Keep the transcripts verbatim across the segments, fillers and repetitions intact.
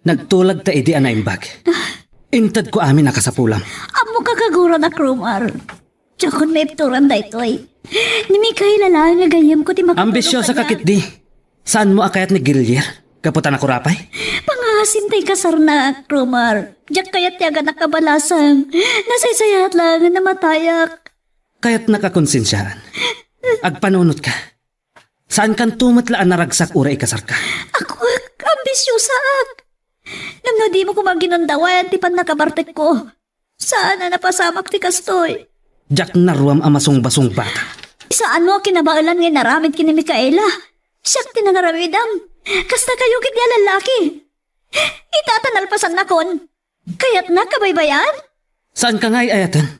Nagtulag ta idi a naimbag. Intedko amin a kasapulam. Ammok a kaguranak, Romar. Diakon maibturan daytoy. Ni Micaela laeng nga gayyemko ti makatulong. Ambisyosa ka kaniak. Ketdi. Saanmo a kayat ni Gillier? Gapu ta nakurapay? Pangasim ti kasarnak, Romar. Diak kayat ti aganak a balasang. Nasaysayaat laeng a namatayak. Kayatnak a konsensiaan. Agpanunotka. Saankanto met la a naragsak uray ikasarka. Ako, ambisyosaak. Ngem no dimo koma ginundawayan ti pannakabartekko, saan a napasamak ti kastoy. Diak naruam a masungbasungbatam. Saanmo a kinabaelan nga inaramid ken ni Micaela? Siak ti nangaramidam. Kasta kayo ketdi a lallaki. Ita ta nalpasannakon. Kayatnak a baybay-an? Saanka nga ay-ayaten?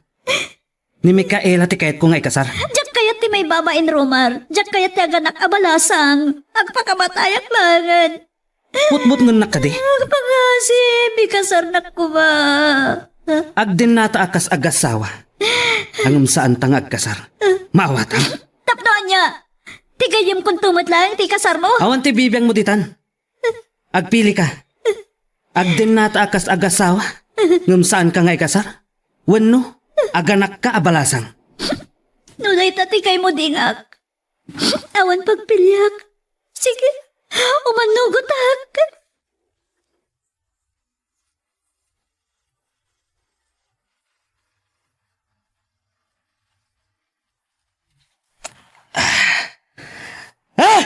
Ni Micaela ti kayatko nga ikasar. Diak kayat ti maibabain, Romar. Diak kayat ti aganak a balasang. Agpakamatayak laengen. Butbutngennak kadi? Agpangasim, ikasarnak koma. Agdennata a kas agassawa. Ngem saanta nga agkasar. Maawatam? Tapno ania? Ti gayyemkonto met laeng ti ikasarmo? Awan ti bibiangmo ditan. Agpilika. Agdennata a kas agassawa, ngem saanka nga ikasar? Wenno, aganakka a balasang? No dayta ti kaymo, dingak. Awan pagpiliak. Sige, umannugotak. Ah!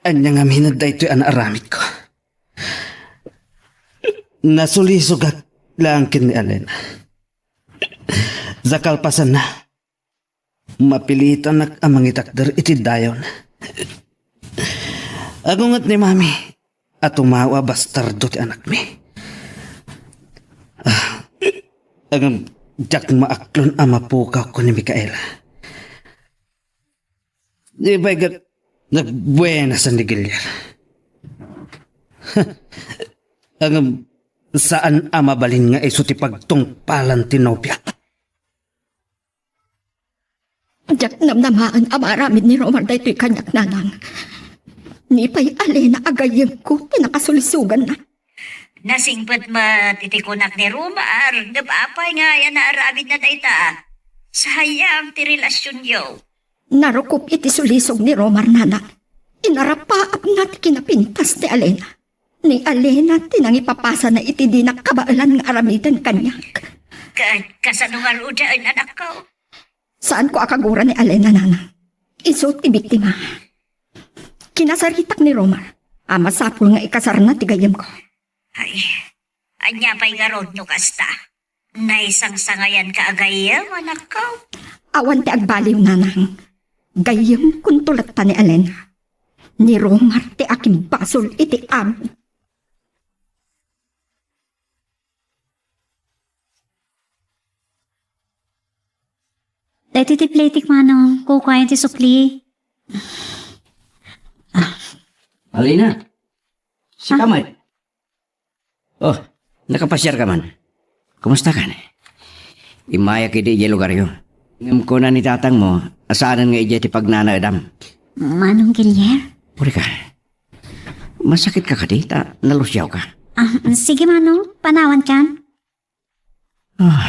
Ania ngamin daytoy a naaramidko? Nasulisogak laeng ken ni Alena. Sa kalpasanna, mapilitanak a mangitakder iti dayon. Agunget ni Mami a tumawa a bastardo ti anakmi. Ah, ngem diak maaklon a mapukaw ken ni Micaela. Di pay ket nagbuenasan ni Giliar. Ngem saan a mabalin nga isu ti pagtungpalan ti nobia. Diak namnamaen a maaramid ni Romar daytoy kaniak, nanang. Ni pay Alena a gayyemko ti nakasulisoganna. Nasingpet met iti kunak ni Romar, ngem apay nga aya naaramidna dayta? Sayang ti relasionyo. Narukop iti sulisog ni Romar, nanang. Inarapaapna ti kinapintas ti Alena. Ni Alena ti nangipapasana iti dinak kabaelan nga aramiden kaniak. Ka-, kasano ngaruden, anakko? Saanko a kagura ni Alena, nanang. Isu ti biktima. Kinasaritak ni Romar a masapul nga ikasarna ti gayyemko. Ay, ania pay ngarud no kasta? Naisangsangayanka a gayyem, anakko? Awan ti agbaliw, nanang. Gayyemkonto latta ni Alena. Ni Romar ti akimbasol iti amin. Daytoy ti platek, manong. Kukuayen ti sukli. Alina, sika met. Oh, nakapasiarka man. Kumusta kan? Immayak idi idiay lugaryo. Ngem kuna ni tatangmo a saanen nga idiay ti pagnanaedam. Manong Gilier? Uri ka. Masakitka kadi ta nalusiawka? Ah, sige, manong. Panawankan. Ah,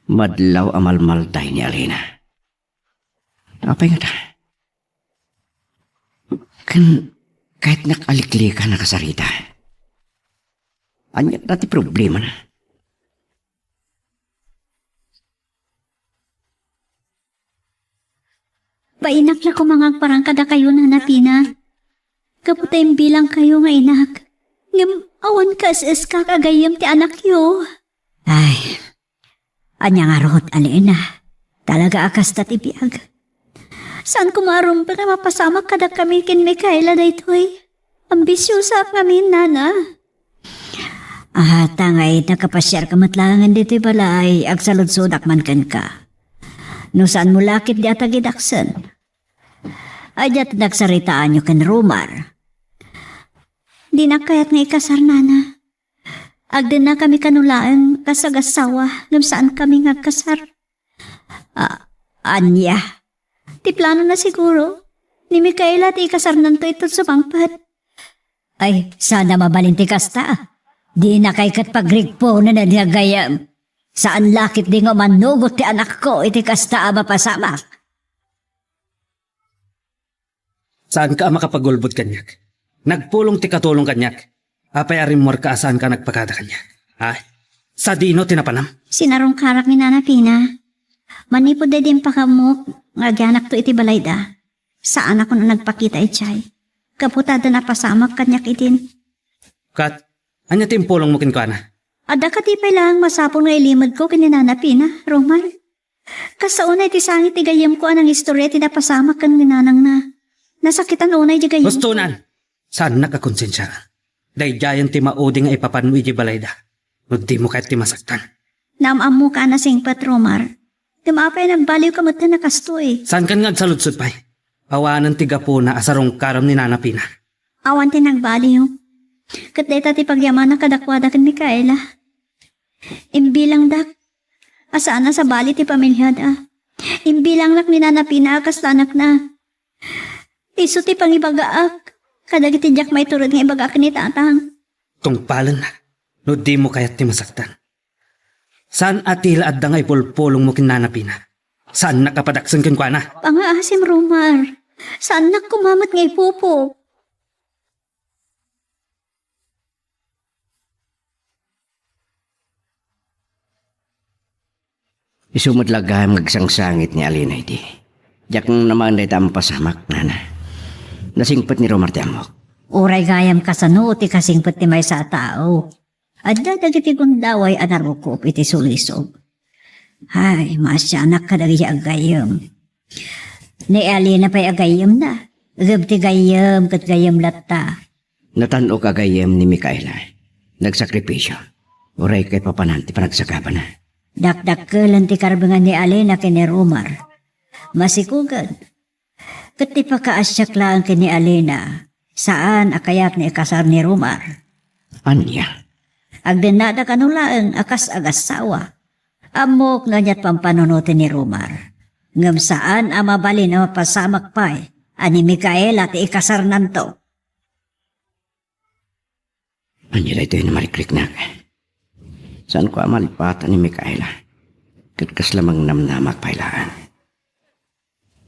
madlaw a malmalday ni Alina. Apay ngata? Ken kayatnak a liklikan a kasarita. Ania dayta ti problemana? Bainak la koma nga agparang kadakayo, Nana Pina. Gapu ta imbilangkayo nga inak. Ngem awan kaes-eska a gayyem ti anakyo. Ay, ania ngarud, Alina? Talaga a kasta ti biag. Saan koma a rumbeng a mapasamak kadakami ken Micaela daytoy. Ambisiosaak ngamin, nana. Ah, ta nga idi nakapasiarka met laengen ditoy balay, agsaludsodak man kenka. No saanmo la ketdi a tagidaksen. Ania ti nagsaritaanyo ken Romar? Dinak kayat nga ikasar, nana. Agdennakami kano laeng kas agassawa, ngem saankami nga agkasar. Ah, ania? Ti planona siguro? Ni Micaela ti ikasarnanto iton sumangpet. Ay, saan a mabalin ti kasta. Dinakay ket pagrigpunen a di aggayyem. Saan la ketdi nga umanugot ti anakko iti kasta a mapasamak. Saanka a makapagulbod kaniak. Nagpulong ti katulong kaniak. Apay a rimmuarka a saanka a nagpakada kaniak? Ha? Sadino ti napanam? Sinarungkarak ni Nana Pina. Manipud daydi impakaammo nga agianakto iti balayda, saanakon a nagpakita idiay. Gapu ta adda napasamak kaniak idin. Ket, ania ti impulongmo kenkuana? Adda kadi pay laeng masapul nga ilimedko ken ni Nana Pina, Romar. Kas sa unay ti sangit ti gayyemko a nangistoria ti napasamak ken ni nanangna. Nasakitan unay ti gayyemko. Husto, Nan! Saannak a konsensiaan. Daydiayen ti maudi nga ipapanmo idiay balayda. No dimo kayat ti masaktan. Naam-ammok a nasingpet, Romar. Ngem apay a nagbaliwka metten a kastoy? Saankan nga agsaludsod pay. Awanen ti gapuna a sarungkaram ni Nana Pina. Awan ti nagbaliw. Ket dayta ti pagyamanak kadakuada ken Micaela. Imbilangdak a saan a sabali ti pamiliada. Imbilangnak ni Nana Pina a kasla anakna. Isu ti pangibagaak kadagiti diak maiturod nga ibagaak ni Tatang. Tungpalenna, no dimo kayat ti masaktan. Saan a ti la adda nga ipulpulongmo ken Nana Pina. Saannak a padaksen kenkuana. Pangaasim, Romar. Saannak koma met nga ipupok. Isu met la gayam nga agsangsangit ni Alina idi. Diak namaen dayta a mapasamak, Nana. Nasingpet ni Romar ti ammok. Uray gayam kasano ti kasingpet ti maysa a tao. Adda dagiti gundaway a narukob iti sulisog. Hay, maasianak kadagiti aggayyem. Ni Alina pay aggayyemna. Ngem ti gayyem ket gayyem latta. Natan-ok a gayyem ni Micaela. Nagsakripisio. Uray kaipapanan ti panagsagabana. Dakdakkelen ti karbengan ni Alina ken ni Romar. Masikugan. Ket ti pakaasiak laeng ken ni Alina, saan a kayat nga ikasar ni Romar. Ania? Agdennada kano laeng a kas agassawa. Ammok no aniat pampanunoten ni Romar. Ngem saan a mabalin a mapasamak pay a ni Micaela ti ikasarnanto. Ania daytoy a marikriknak? Saanko a malipatan ni Micaela. Ket kasla mangnamnamak pay laeng.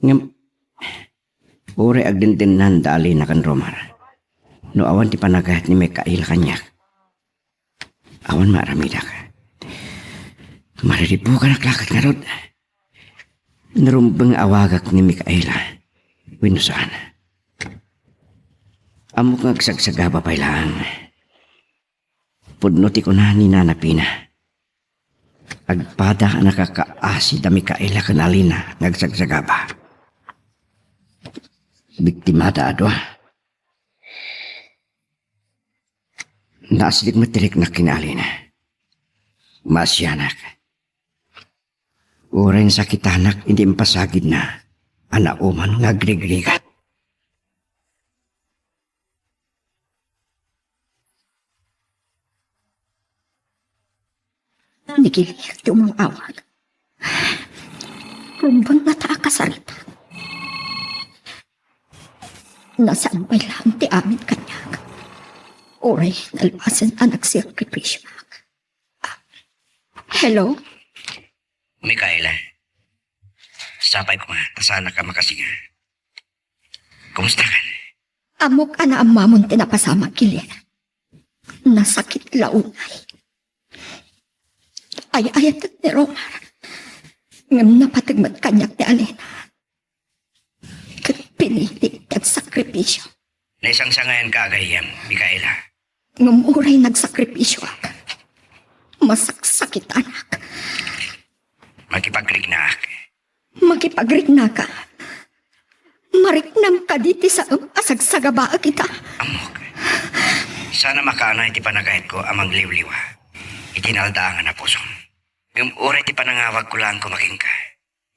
Ngem, uray agdendennanda Alina ken Romar. No awan ti panagayat ni Micaela kaniak, awan maaramidak. Mariribuganak la ket ngarud. Narumbeng nga awagak ni Micaela. Wenno saan. Ammok nga agsagsagaba pay laeng. Pudno ti kuna ni Nana Pina. Agpada a nakakaasi da Micaela ken Alina nga agsagsagaba. Biktimada a dua. Naasdek met ti riknak ken ni Alina. Maasianak. Uray nasakitanak iti impasagidna a nauman nga agrigrigat. Ni Kilian ti umawag. Rumbeng ngata a kasaritak. Nasaan pay laeng ti amin kaniak. Uray nalpasen a nagsakripisioak. Ah, hello? Micaela, sapay koma ta saanak a makasinga. Kumustakan? Ammok a naammamon ti napasamak, Kilian. Nasakit la unay. Ay-ayatek ni Romar. Ngem napateg met kaniak ni Alina. Ket pinili ti agsakripisio. Naisangsangayanka a gayyem, Micaela. Ngem uray nagsakripisioak, masaksakitanak. Makipagriknaak. Makipagriknaka. Mariknam kadi ti saem a sagsagabaek ita? Ammok. Saan a makaana iti panagayatko a mangliwliwa iti naaldaangan a pusom. Ngem uray ti panangawagko laeng koma kenka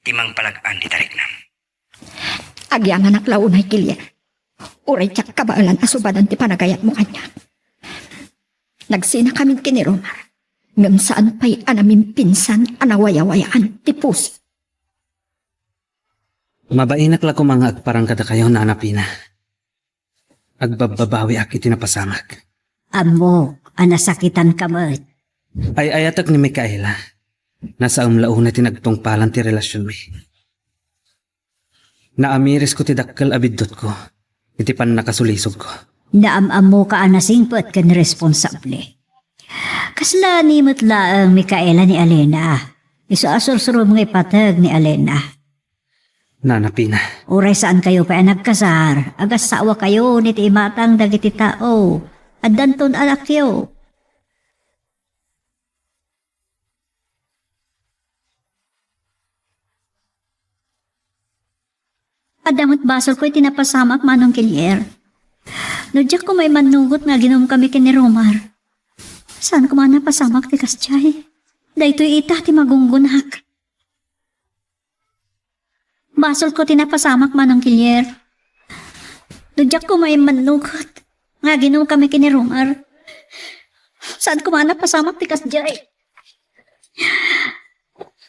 ti mangpalag-an dita riknam. Agyamanak la unay, Kilian. Uray diak kabaelan a subadan ti panagayatmo kaniak. Nagsinakamin ken ni Romar, ngem saan pay a namimpinsan a nawayawayaan ti puso. Mabainak la koma nga agparang kadakayo, Nana Pina. Agbabbabawiak iti napasamak. Ammok a nasakitanka met. Ay-ayatek ni Micaela. Nasaem la unay ti nagtungpalan ti relasionmi. Naamirisko ti dakkel a biddutko iti pannakasulisogko. Naam-ammoka a nasingpet ken responsable. Kasla ni met laeng Micaela ni Alena. Isu a sursurom nga ipateg ni Alena. Nana Pina. Uray saankayo pay a nagkasar, agassawakayon iti imatang dagiti tao. Addanton anakyo. Adda met basolko iti napasamak, Manong Kilier. No diak koma immannugot nga aginumkami ken ni Romar, saan koma a napasamak ti kasdiay. Daytoy ita ti magunggonak. Basolko ti napasamak, Manong Kilier. No diak koma immannugot nga aginumkami ken ni Romar, saan koma a napasamak ti kasdiay.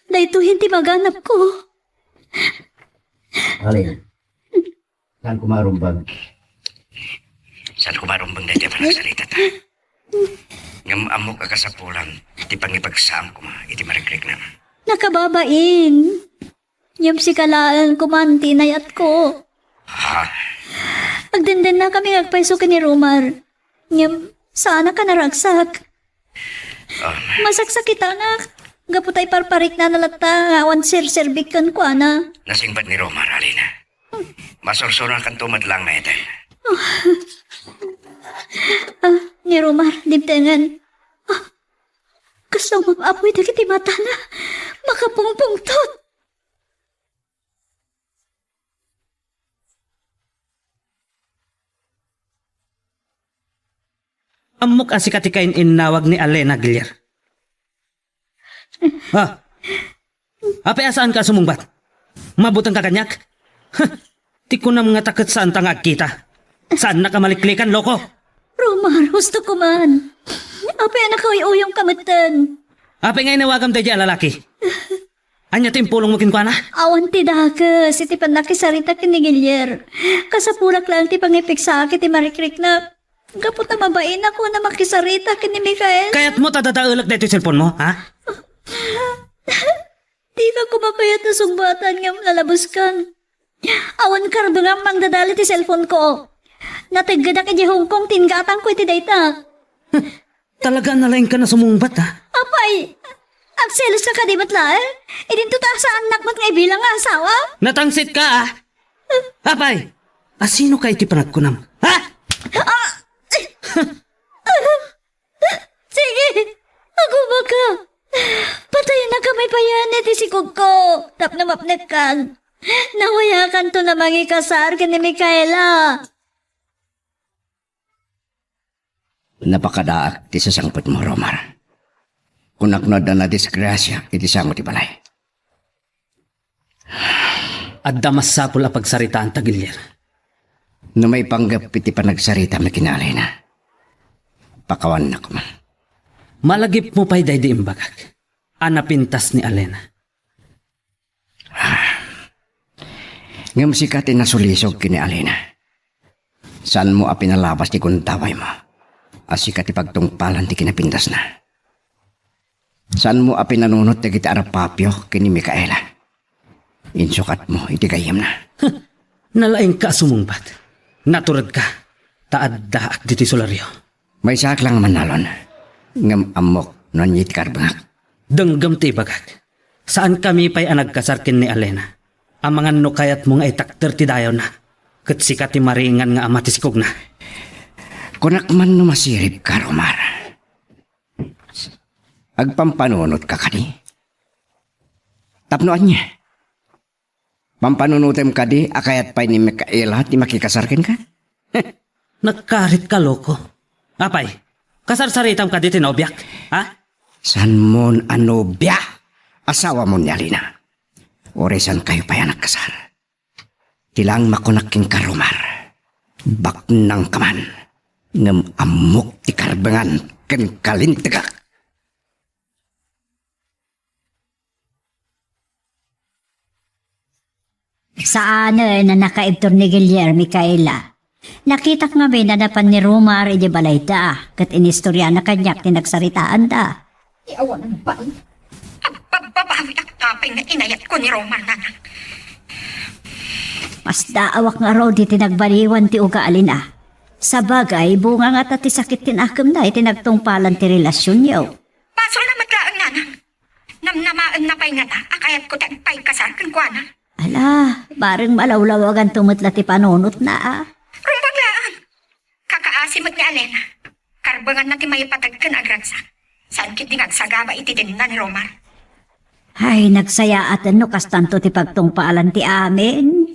Daytoyen ti maganapko. Alin? Saan ko marumbag? Saan ko marumbag daytoy a panagsaritata? Ngem ammok a kasapulan ti pangipagsaam koma iti marikriknam. Nakababain. Ngem sika laeng koma ti inayatko. Ha? Agdendennakami nga agpayso ken ni Romar. Ngem saanak a naragsak. Ah. Masaksakitanak. Gapu ta iparpariknana latta nga awan serserbik kenkuana. Nasingpet ni Romar, Alina. Masursuronakanto met laeng nga item. Ah, ni Romar, dimtengen. Ah, kasla umap-apoy dagiti matana. Makapungpungtot. Ammok a sika ti kain-innawag ni Alena, Gilier. Ha? Apay a saanka a sumungbat? Mabutengka kaniak? Ha? Ti kunam ngata ket saanta nga agkita. Saannak a maliklikan, loko? Romar, husto koman. Apay a nakauyuyongka metten? Apay nga inawagam daydiay a lalaki? Ania ti impulongmo kenkuana? Awan ti dakes iti pannakisarita ken ni Gilier. Kasapulak laeng ti pangipigsaak iti marikriknak. Gapu ta mabainakon a makisarita ken ni Michael. Kayatmo ta dadaelek daytoy cellphone-mo, ha? Dika koma kayat a sungbatan ngem nalabeskan. Awan karbengam mangdadal iti cellphone-ko. Nateggedak idiay Hong Kong ti inggatangko iti dayta. Talaga a nalaingkan a sumungbat, ha? Apay, agseloska kadi met laeng? Idinto ta saannak met nga ibilang nga asawa? Natangsitka, ha? Apay, asinoka iti panagkunam? Ha? Ah! Sige, agumaka. Patayenakami payen iti sikogko tapno mapnekkan. Nawayakanton a mangikasar ken ni Micaela. Napakadaak ti sasangpetmo, Romar. Kunak no adda nadisgrasia iti sango ti balay. Adda masapul a pagsaritaanta, Gilier. No maipanggep iti panagsarita, makinalina. Pakawannak man. Malagipmo pay daydi imbagak a napintas ni Alena. Ngem sika ti nasulisog ken ni Alena. Saanmo a pinalabas ti gundawaymo a sika ti pagtungpalan ti kinapintasna. Saanmo a pinanunot dagiti arapapio ken ni Micaela. Insukatmo iti gayyemna. Nalaingka a sumungbat. Naturedka ta addaak ditoy solario. Maysaak la nga mannalon, ngem ammok no ania ti karbengak. Denggem ti ibagak. Saankami pay a nagkasar ken ni Alena. Amangan no kayatmo nga itakder ti dayawna, ket sika ti maringan nga ama ti sikogna. Kunak man no masiribka, Romar. Agpampanunotka kadi? Tapno ania? Pampanunotem kadi a kayat pay ni Micaela ti makikasar kenka? Nagkaritka, loko. Apay, kasarsaritam kadi ti nobiak, ha? Saanmon a nobia? Asawamon ni Alina. Uray saankayo pay a nagkasar. Ti laeng makunak kenka, Romar. Baknangka man, ngem ammok ti karbengan ken kalintegak. Saanen a nakaibtur ni Guillermo, Kayla. Nakitak ngamin a napan ni Romar idiay balayda, ket inistoriana kaniak ti nagsaritaanda. Ti awanan pay. Agpabbabawiak ta pay nga inayatko ni Romar, nanang. Masdaawak ngarud iti nagbaliwan ti ugalina. Sabagay, bunga ngata ti sakit ti nakemna iti nagtungpalan ti relasionyo. Basolna met laeng, nanang. Namnamaenna pay ngata a kayatko ti agpaikasar kenkuana. Ala, bareng malawlawaganto met la ti panunotna, a. Rumbeng laeng. Kakaasi met ni Alena. Karbenganna ti maipateg ken agragsak. Saan ketdi nga agsagaba iti denna ni Romar. Ay, nagsayaaten no kastanto ti pagtungpalan ti amin.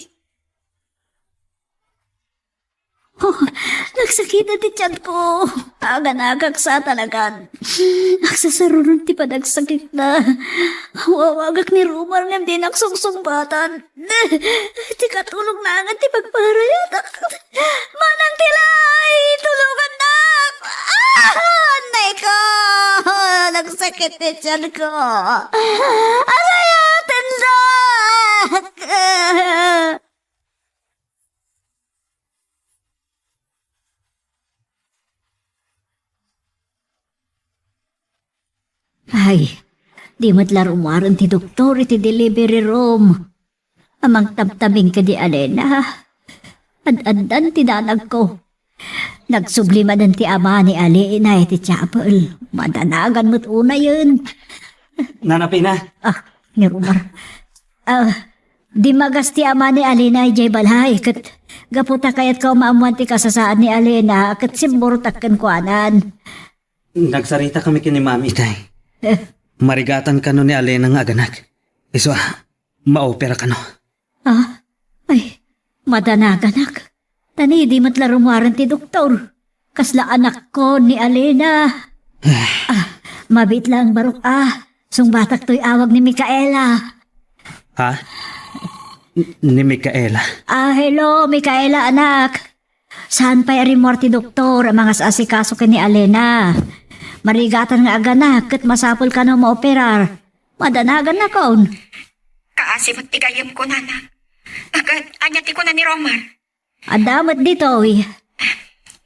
Oh, nagsakit ti tiyanko. Aganagak sa talagan. Agsasaruron ti panagsakitna. Awawagak ni Romar ngem dinak sungsungbatan. Ti katulog nangan ti pagparayatak. Manang Tilay, tulongannak! Ah! Nay ko! Nagsakit ti tiyanko. Asayatendak! Ay, di met la rummuaren ti doktor iti delivery room. A mangtabtabing kadi Alena. Ad-addan ti danagko. Nagsubli manen ti ama ni Alena iti chapel. Madanagan met unayen. Nana Pina. Ah, ni Romar. Ah, dimmagas ti ama ni Alena idiay balay, ket gapu ta kayatko a maammoan ti kasasaad ni Alena, ket simmurotak kenkuanan. Nagsarita kami ken ni Mami, tay. Eh. Marigatan kano ni Alena nga aganak. Isu a, maopera kano. Ah? Ay, madanaganak. Tani, di met la rummuaren ti doktor. Kasla anakko ni Alena. Ah, mabiit laeng barok, ah. Sungbatak toy awag ni Micaela. Ha? N-, ni Micaela? Ah, hello, Micaela, anak. Saan pay a rimmuar ti doktor a mangas-asikaso ken ni Alena. Marigatan nga aganak ket masapul kano maoperar. Madanagannakon. Kaasi met ti gayyemko, nana. Ket ania ti kuna ni Romar? Adda met ditoy.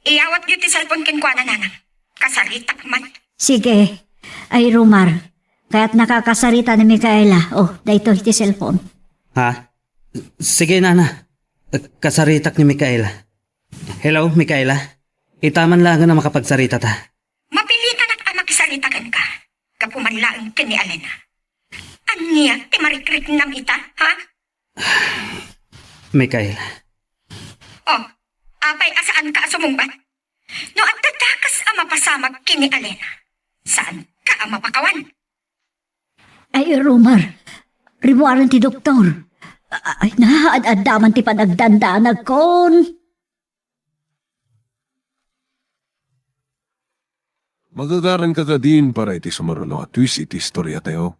Iyawatyo ti cellphone kenkuana, nana. Kasaritak man. Sige. Ay, Romar, kayatnaka a kasarita ni Micaela. Oh, daytoy ti cellphone. Ha? Sige, nana. Kasaritak ni Micaela. Hello, Micaela. Ita man laengen a makapagsaritata. Mapilitanak a makisarita kenka. Gapu man laeng ken ni Alena. Ania ti marikriknam ita, ha? Micaela. Oh, apay a saanka a sumungbat? No adda dakes a mapasamak ken ni Alena, saanka a mapakawan. Ay, Romar, rimmuaren ti doktor. Ay, na, ad-adda man ti panagdandanagkon. Magagaranka kadin para iti sumaruno a twist iti istoriatayo.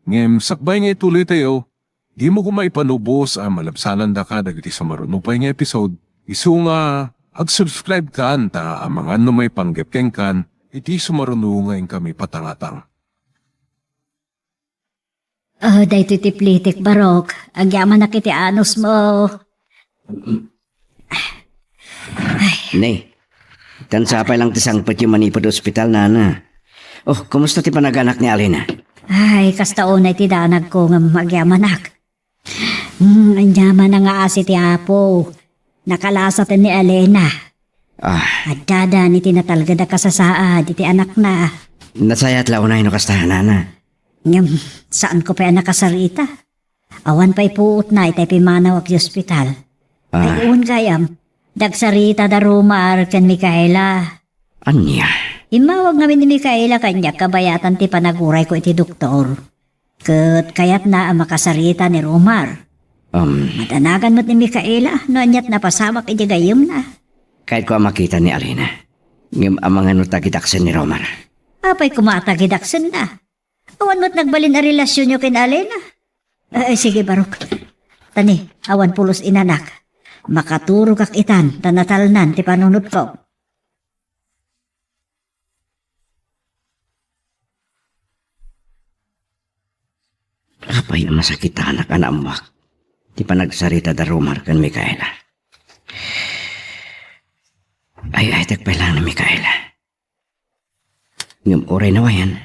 Ngem sakbay nga ituloytayo, dimo koma ipanubos a malabsanandaka dagiti sumaruno pay nga episode, isu nga ag-subscribe kan ta amangan no maipanggep kenkan iti sumaruno nga inkami patangatang. Oh, daytoy ti plitek, barok. Agyamanak iti anusmo. Ay. Ne, tan sapay lang ti sangpetyo manipud ospital, nana. Oh, kumusta ti panaganak ni Alena? Ay, kasta unay ti danagko ngem agyamanak. Hmm, ania man a ngaasi ti Apo. Nakalasaten ni Alena. Ah. Addada iti natalged a kasasaad iti anakna. Nasayaat la unay no kasta, nana. Ngem, saanko pay a nakasarita. Awan pay puotna itay pimmanawak iti ospital. Ah. Ay, wen gayam, nagsarita da Romar ken Micaela. Ania? Immawag ngamin ni Micaela kaniak kabayatan ti panagurayko iti doktor. Ket kayatna a makasarita ni Romar. Um. Madanagan met ni Micaela no aniat napasamak iti gayyemna. Kayatko a makita ni Alena. Ngem amangan no tagidaksen ni Romar. Apay koma a tagidaksenna? Awan met nagbalin a relasionyo ken Alena. Eh, eh, sige, barok. Tani, awan pulos inanak. Makaturogak itan, ta natalnan ti panunotko. Apay a masakitanak a naammuak? ti panagsarita da Romar ken Micaela. Ay-ayatek pay laeng ni Micaela. Ngem uray nawayan,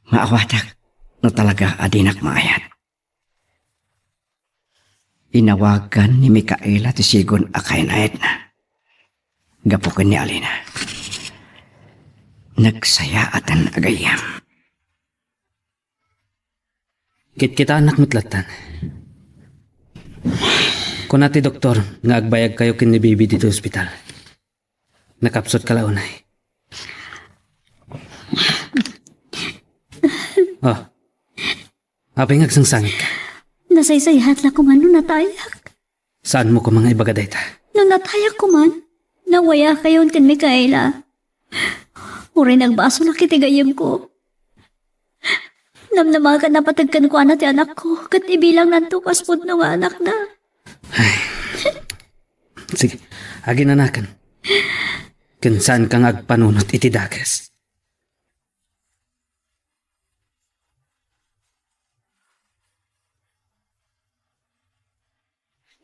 maawatak no talaga a dinak maayat. Inawagan ni Micaela ti sigun a kaynayetna gapu ken ni Alena. Nagsayaaten a gayyem. Kitkitaennak met lattan. Kuna ti doktor nga agbayagkayo ken ni Baby ditoy ospital. Nakapsutka la unay. Oh. Apay nga agsangsangitka? Nasaysayaat la koman no natayak. Saanmo koma nga ibaga dayta? No natayak koman, nawayakayon ken Micaela. Uray nagbasolak iti gayyemko. Namnamagan a pateg kenkuana ti anakko, ket ibilangnanto kas pudno nga anakna. Ay. Sige, aginanakan. Ken saanka nga agpanunot iti dakes.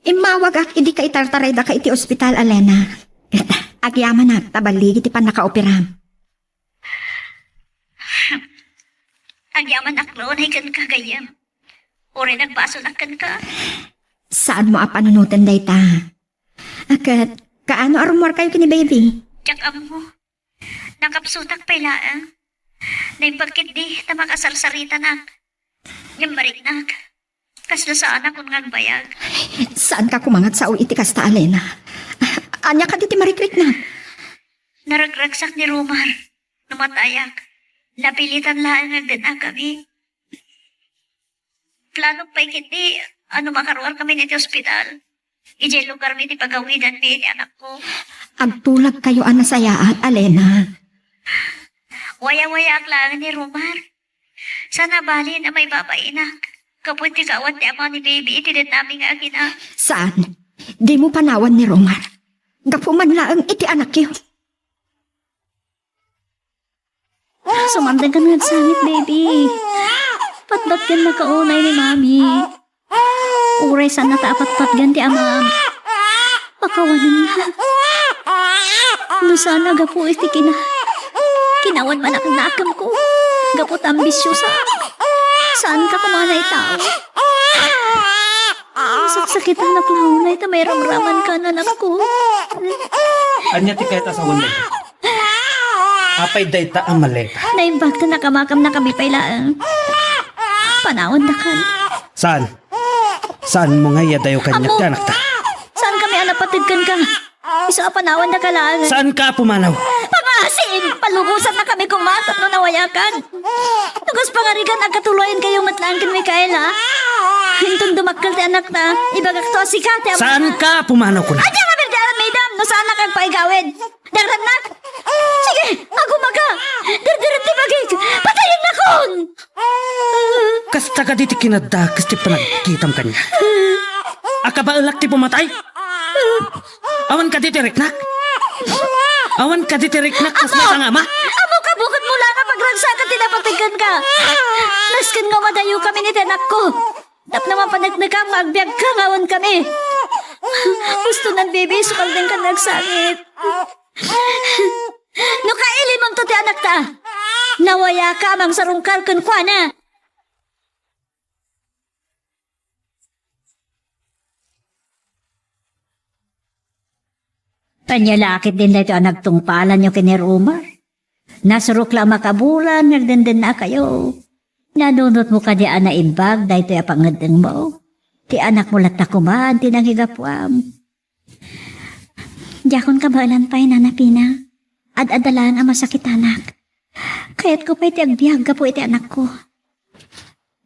Immawagak idi kaitartaraydaka iti ospital, Alena. Agyamanak ta balligi ti pannakaoperam. Agyamanak la unay kenka, gayyem. Uray nagbasolak kenka. Saanmo a panunoten dayta. A ket, kaano a rummuarkayo ken ni Baby? Diak ammo. Nakapsutak pay laeng. Naimbag ketdi ta makasarsaritanak. Ngem mariknak. Kasla saanakon nga agbayag. Saanka koma nga agsao iti kasta, Alena. Ania kadi ti marikriknak? Naragragsak ni Romar. No matayak, napilitan laeng nga agden-akami. Planom pay ketdi a no makaruarkami iti ospital, idiay lugarmi ti pagawidanmi iti anakko. Agtulagkayo a nasayaat, Alena. Wayawayaak laeng ni Romar. Saan a balin a maibabainak gapu iti kaawat ti ama ni Baby iti dennami nga agina. Saan? Dimo panawan ni Romar. Gapu man laeng iti anakyo. Sumamdengkan nga agsangit, Baby. Patpatgennaka unay ni Mami. Uray saanna ta apatpatgen ti amam, pakawanenna. No saan a gapu iti kina-, kinawan manaknakemko gapu ta ambisiosa, saanka koma a naitao. Saksakitanak la unay ta mairamramanka, anakko. Ania ti kayat a sawen dayta? Apay dayta a maleta? Naimbag ta nakamakamnakami pay laeng. Panawandakan. Saan? Saanmo nga iyadayo kaniak ti anakta? Saankami a napateg kenka. Isu a panawandaka laeng. Saanka a pumanaw? Pangngaasim! Palugosannakami koma tapno nawayakan. No kas pangarigan, agkatuloyenkayo met laeng ken Micaela. Inton dumakkel ti anakta, ibagakto a sika ti ama. Saanka a pumanaw kuna? Ania nga birdi aramidem no saanak a agpaigawid? Dagrannak! Sige, agumaka! Dirdiret ti bagik! Patayennakon! Kasta kadi ti kinadakes ti panagkitam kaniak? A kabaelak ti pumatay? Awan kadi ti riknak? Awan kadi ti riknak kas dayta nga ama? Ammok a bukatmo laeng a pagragsakan ti napateg kenka. Nasken nga umadayokami iti anakko. Tapno mapaneknekam nga agbiagka nga awankami. Gusto nan, Baby, sumaldengkan nga agsangit. No kailimonto ti anakta, nawayaka a mangsarungkar kenkuana. Ania la ketdin daytoy a nagtungpalanyo ken ni Romar? Nasurok la a makabulan nga agdendennakayo. Nanunotmo kadi a naimbag daytoy a pangngeddengmo? Ti anakmo latta koman ti nangigapuam. Diakon kabaelan pay, Nana Pina. Ad-adda laeng a masakitanak. Kayatko pay ti agbiag gapu iti anakko.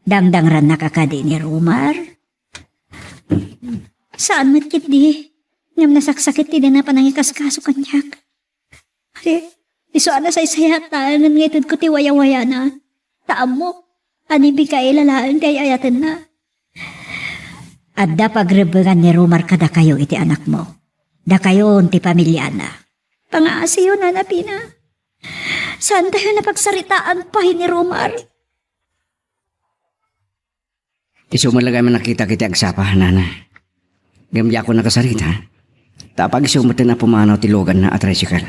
Dangdangrannaka kadi ni Romar? Saan met ketdi, ngem nasaksakit ti dina panangikaskaso kaniak. Ay, isu a nasaysayaat laengen nga itedko ti wayawayana. Ta ammok a ni Micaela laeng ti ay-ayatenna. Adda pagrebbengan ni Romar kadakayo iti anakmo. Dakayon ti pamiliana. Pangaasiyo, Nana Pina. Saantayo napagsaritaan pay ni Romar. Isu met la ngay a nakitak iti agsapa, nana. Ngem diakon nakasarita, ta apag-isu met a pumanaw ti luganna a tricycle.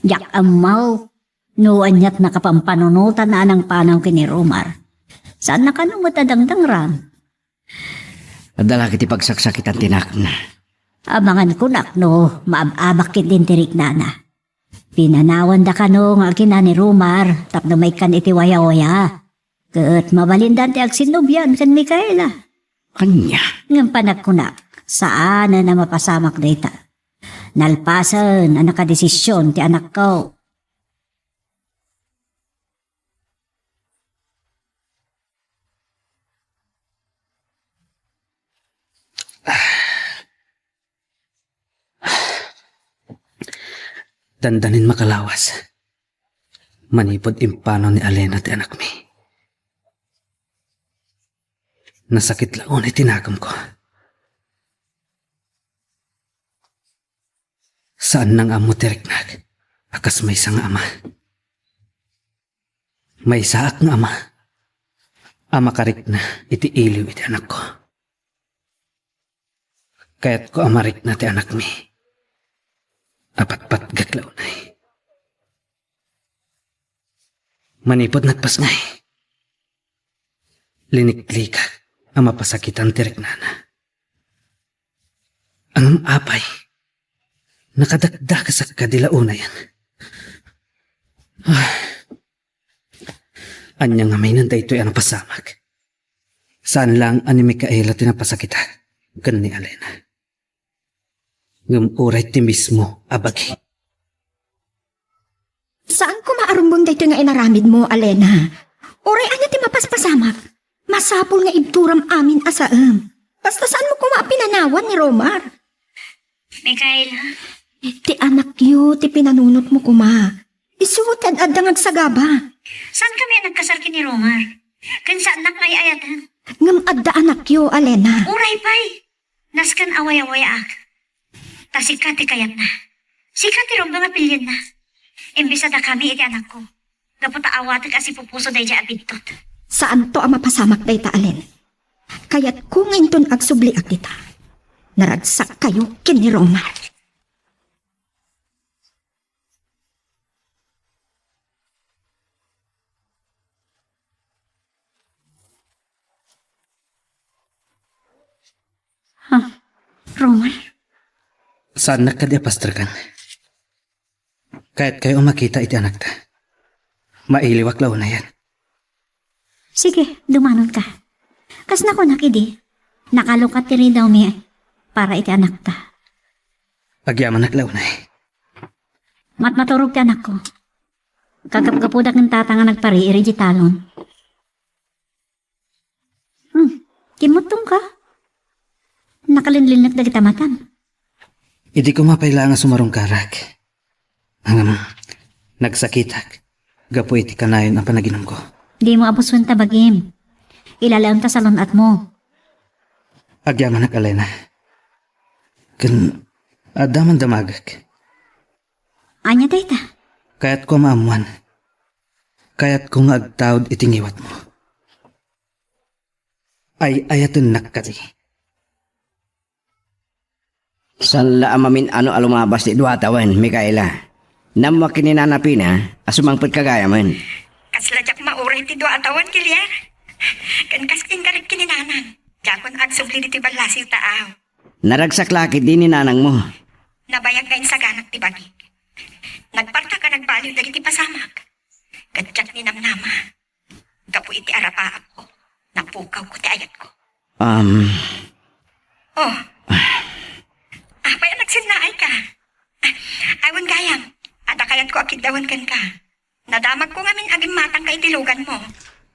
Diak ammo no aniat nakapampanunotan a nangpanaw ken ni Romar. Saanna kano met a dangdangran. Adda la ket ti pagsaksakitan ti nakemna. Amangan kunak no maab-abak ketdin ti riknana. Pinanawanda kano nga agina ni Romar tapno maikkan iti wayawaya. Ket mabalindan ti agsinnubian ken Micaela. Ania? Ngem panagkunak, saanen a mapasamak dayta. Nalpasen a nakadesision ti anakko. Dandanin makalawas. Manipud impanaw ni Alena ti anakmi. Nasakit la unay ti nakemko. Saan nga ammo ti riknak a kas maysa nga ama. Maysaak nga ama a makarikna iti iliw iti anakko. Kayatko a marikna ti anakmi. Apatpatgek la unay. Manipud nagpasngay, liniklikak a mapasakitan ti riknana. Ngem apay, nakadakdakesak kadi la unayen? Ah. Ania ngamin daytoy a napasamak? Saan laeng a ni Micaela ti napasakitak ken ni Alena. Ngem uray ti mismo a bagi. Saan koma a rumbeng daytoy nga inaramidmo, Alena. Uray ania ti mapaspasamak, masapul nga ibturam amin a saem. Basta saanmo koma a pinanawan ni Romar. Micaela? Ti anakyo ti pinanunotmo koma. Isu ti ad-adda nga agsagaba. Saankami a nagkasar ken ni Romar? Ken saannak nga ay-ayaten. Ngem adda anakyo, Alena. Uray pay. Nasken a wayawayaak. Ta sika ti kayatna. Sika ti rumbeng a pilienna. Imbes a dakami iti anakko. Gapu ta awatek a sipupuso daydiay a bidtot. Saanto a mapasamak dayta, Alen. Kayatko nga inton agsubliak ita, naragsak kayo ken ni Romar. Ha? Romar? Saannak kadi a pasterken. Kayatkayo a makita iti anakta. Mailiwak la unayen. Sige, dumanonka. Kas nakunak idi, nakalukat ti ridawmi para iti anakta. Agyamanak la unay. Matmaturog ti anakko. Kagapgapuda ken tata nga nagpariir idiay talon. Hmm, kimmuttongka? Nakalinlinnek dagita matam. Idi koma pay laeng a sumarungkarak. Ngem, nagsakitak gapu iti kanayon a panaginumko. Dimo abusen ta bagim. Ilalaem ta salun-atmo. Agyamanak, Alena. Ken adda man damagek. Ania dayta? Kayatko a maammoan. Kayatko nga agtaud iti ngiwatmo. Ay-ayatennak kadi. Saan la a mamin-ano a lumabas ti dua a tawen, Micaela. Nammuak ken ni Nana Pina a sumangpet ka gayamen. Kasla diak mauray ti dua a tawen, Kiliar. Ken kas inkarik ken ni Nanang, diakon agsubli ditoy ballasiw ta aw. Naragsak la ketdi ni nanangmo. Nabayag nga insaganak ti bagi. Nagpartak a nagbaliw dagiti pasamak. Ket diak ninamnama. Gapu iti arapaapko, napukawko ti ayatko. Um. Oh. Apay a nagsennaayka? Ay, wen gayam, adda kayatko a kiddawen kenka. Nadamagko ngamin a gimmatangka iti luganmo.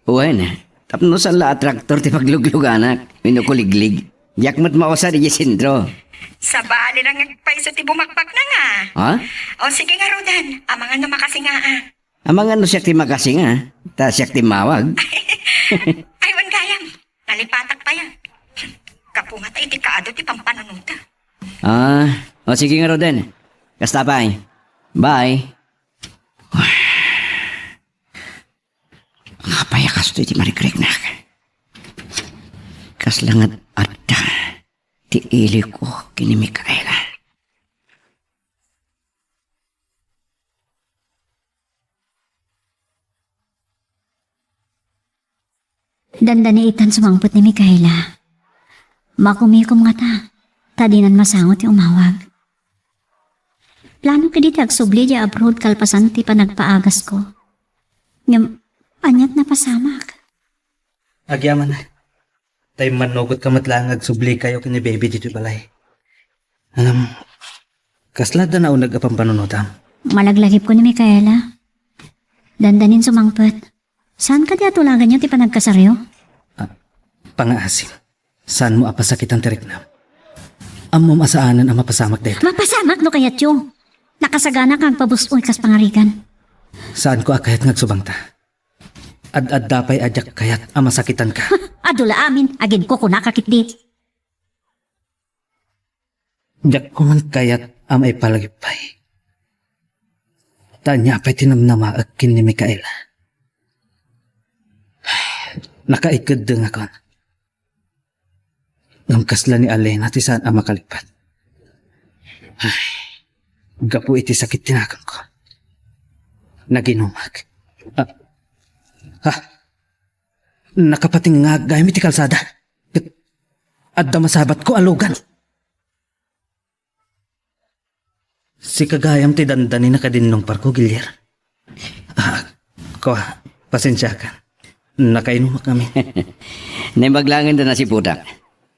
Wen, tapno saan la a traktor ti paglugluganak, wenno kuliglig. Diak met mausar idiay sentro. Sabali la nga agpayso ti bumakbakna nga. Ha? O, sige ngaruden, amangan no makasinga a. Amangan no siak ti makasinga, ta siak ti immawag. Ay, wen gayam. Nalipatak pay a. Gapu nga ta iti kaadu ti pampanunota. Ah, o sige ngaruden. Kasta pay. Bye. Apay a kastoy ti marikriknak? Kasla nga adda ti iliko ken ni Micaela. Dandani itan sumangpet ni Micaela. Makumikom ngata, ta dinan masango ti umawag. Plano kadi ti agsubli diay abroad kalpasan ti panagpaagasko. Ngem, aniat napasamak. Agyaman, ta immannugotka met laeng nga agsublikayo ken ni Baby ditoy balay. Ngem, kasla adda nauneg a pampanunotam? Malaglagipko ni Micaela. Dandanin sumangpet. Saan kadi a tulaganyo ti panagkasaryo? Ah, pangaasim. Saanmo a pasakitan ti riknam. Ammom a saanen a mapasamak dayta. Mapasamak no kayatyo. Nakasagana nga agpabus-oy kas pangarigan. Saanko a kayat nga agsubangta. Ad-adda pay a diak kayat a masakitanka. Adu la amin, agin kukunaka ketdi. Diak man kayat a maipalagip pay. Ta ania pay ti namnamaek ken ni Micaela. Nakaikeddengakon. Ngem kasla ni Alena ti saan a makalipet. Ay, gapu iti sakit ti naganko. Naginumak. Ah, ah, nakapatingngag gayam iti kalsada. Ket adda masabatko a lugan. Sika gayam ti dandani nakadinnungparko, Gilier. Ah, kua, pasensiakan. Nakainumak ngamin. Naimbag laeng da nasipudak.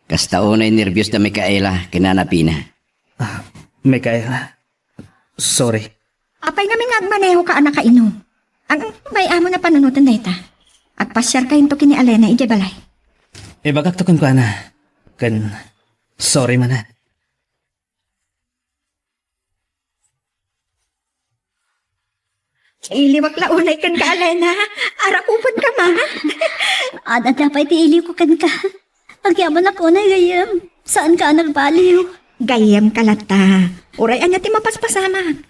Kasta unay nerbios da Micaela ken nanapina. Ah, Micaela, sorry. Apay ngamin nga agmanehoka a nakainom? Ang bay-amon a panunoten dayta. Agpasiarkayonto ken ni Alena idiay balay. Ibagakto kenkuana. Ken sorry manen. Iliwak la unay kenka, Alena. Arakupenka man. Ad-adda pay ti iliwko kenka. Agyamanak unay, gayyem. Saanka a nagbaliw. Gayyemka latta. Uray ania ti mapaspasamak.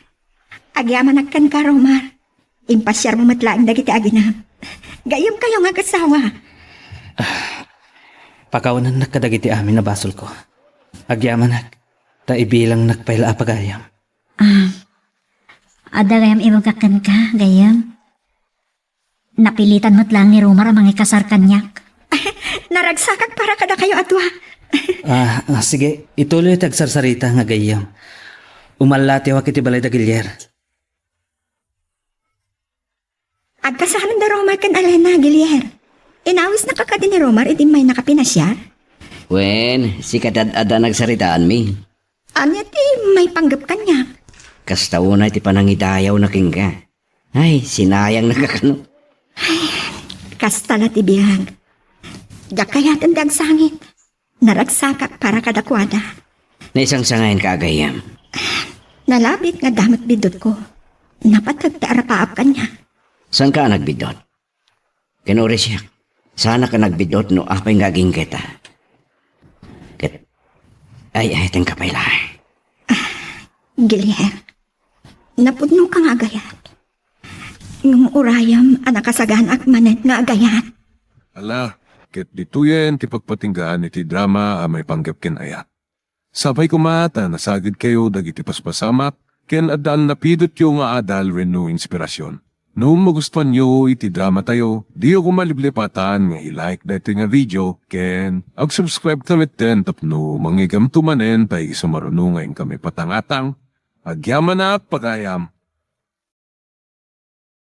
Agyamanak kenka, Romar. Impasiarmo met laeng dagiti aginam. Gayyemkayo nga agasawa. Pakawanennak kadagiti amin a basolko. Agyamanak, ta ibilangnak pay la a pagayam. Ah, adda gayam ibagak kenka, gayyem? Napilitan met laeng ni Romar a mangikasar kaniak. Naragsakak para kadakayo a dua. Ah, ah, sige, ituloy ti agsarsarita nga gayyem. Umallatiwak iti balay da Gilier. Agkasaranda Romar ken Alena, Gilier. Inawisnaka kadi ni Romar idi immaynaka pinasiar? Wen, sika ad-adda nagsaritaanmi. Ania ti maipanggep kaniak? Kasta unay ti panangidayawna kenka. Ay, sinayangnaka kano. Ay, kasta la ti biag. Diak kayaten ti agsangit. Naragsakak para kadakuada. Naisangsangayanka a gayyem. Nalabit nga adda met biddutko. Napateg ti arapaap kaniak. Saanka a nagbiddut? Ken uray siak, saanak a nagbiddut no apay nga aginggatta. Ket ay-ayatenka pay laeng. Gilier, napudnoka nga agayat. Ngem urayem a nakasaganaak manen nga agayat. Ala, ket ditoyen ti pagpatinggaan iti drama a maipanggep ken ayat. Sapay koma ta nasagidkayo dagiti paspasamak ken addan napidotyo nga adal wenno inspirasyon. No magustuanyo iti dramatayo, diyo koma liplipatan nga i-like daytoy nga video ken ag-subscribe ka metten tapno mangigamto manen ta isumaruno nga inkami patangatang. Agyamanak, pagayam.